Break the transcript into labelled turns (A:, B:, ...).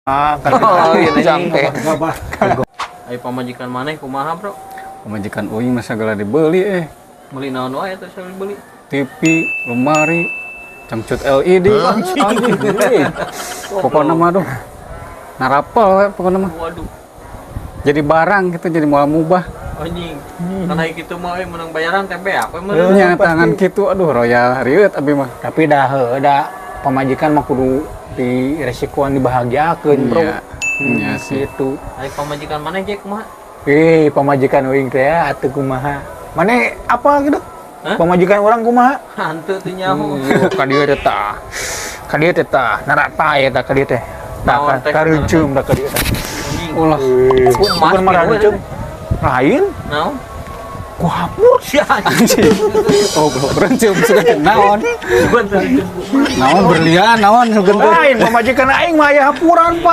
A: Ah,
B: Oh, iya
A: sampai.
B: Ayo, pamajikan maneh kumaha, Bro?
C: Pamajikan uing mah segala dibeli eh.
B: Beli naon wae teh saya beli?
C: TV, lemari, cangcut LED. Anjing. Eh. Pokoknya mah aduh. Narapel we pokoknya mah.
B: Waduh.
C: Jadi barang gitu, jadi moal mubah.
B: Anjing. Kan aya kitu mah euy, menang bayaran teh beak we meureun.
C: Nya tangan gitu, aduh, royal rieut abi mah.
A: Tapi dah heuh, da pamajikan mah kudu di resikoan dibahagiakeun, Bro.
C: Iya. Iya sih.
A: Gitu.
B: Ayo, pamajikan maneh ge kumaha?
A: Eh, pamajikan uing teh ya, atuh kumaha? Maneh apa gitu?
B: Hah?
A: Pamajikan urang kumaha?
B: Hanteu teu nyaho.
A: Ka dieu teh tah. Ka dieu teh tah, narata ya tah ka dieu teh. Tah
B: Naon teh?
A: Kareuceum tah ka dieu teh.
B: Anjing.
C: Ulah.
B: Ku emas
A: Bukan mah
B: gitu,
A: reuceum. Lain
B: Naon?
A: ku hapur.
B: Si anjing.
C: Oh, belum berencum sudah naon.
B: Bukan teu.
C: Naon berlian naon sugan teh.
A: Lain, pamajikan aing mah aya hapuran, Pak.